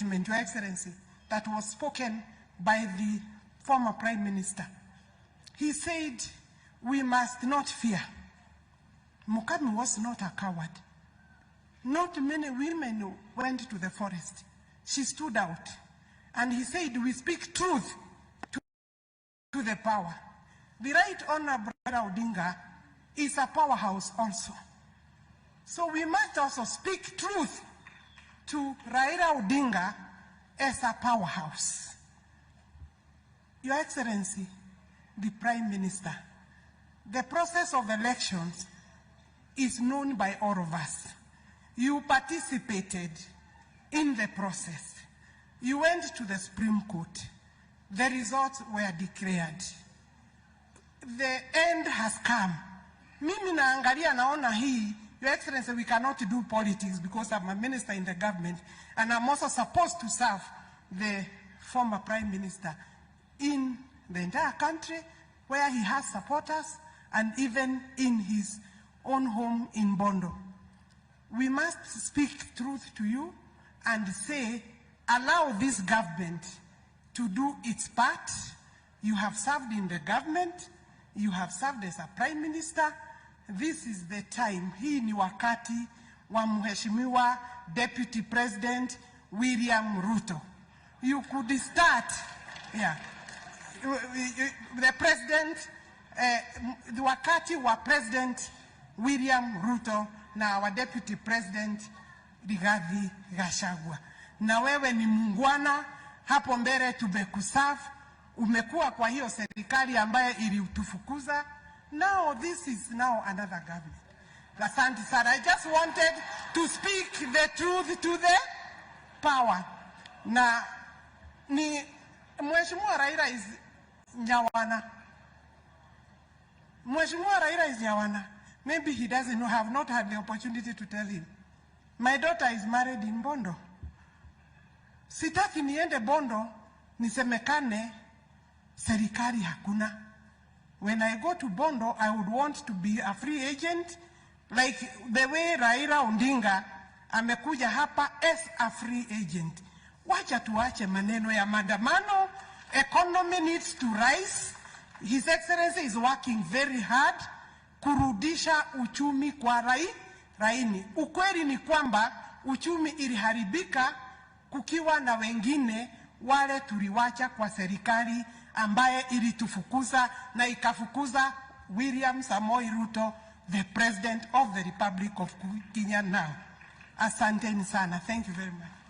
statement, Your Excellency, that was spoken by the former Prime Minister. He said, "We must not fear." Mukami was not a coward. Not many women went to the forest. She stood out. And he said, "We speak truth to the power." The Right Honorable Raila Odinga is a powerhouse also. So we must also speak truth to Raila Odinga as a powerhouse. Your Excellency, the Prime Minister, the process of elections is known by all of us. You participated in the process. You went to the Supreme Court. The results were declared. The end has come. Mimi naangalia naona hii, Your Excellency, we cannot do politics because I'm a minister in the government and I'm also supposed to serve the former Prime Minister in the entire country where he has supporters and even in his own home in Bondo. We must speak truth to you and say, allow this government to do its part. You have served in the government, you have served as a Prime Minister. This is the time. Hii ni wakati wa Mheshimiwa Deputy President William Ruto. You could start, yeah. The president, wakati wa President William Ruto na our Deputy President Rigathi Gachagua. Na wewe ni muungwana, hapo mbele tumekuserve, umekuwa kwa hiyo serikali ambaye ilitufukuza. Now this is now another government. Asante sana. I just wanted to speak the truth to the power. Na ni Mheshimiwa Raila is Nyawana. Mheshimiwa Raila is Nyawana. Maybe he doesn't know, have not had the opportunity to tell him. My daughter is married in Bondo. Sitaki niende Bondo nisemekane serikali hakuna. When I go to Bondo, I would want to be a free agent like the way Raila Odinga amekuja hapa as a free agent. Wacha tuache maneno ya maandamano. Economy needs to rise. His Excellency is working very hard kurudisha uchumi kwa laini. Ukweli ni kwamba uchumi iliharibika kukiwa na wengine wale tuliwacha kwa serikali ambaye ilitufukuza na ikafukuza William Samoei Ruto, the President of the Republic of Kenya now. Asanteni sana. Thank you very much.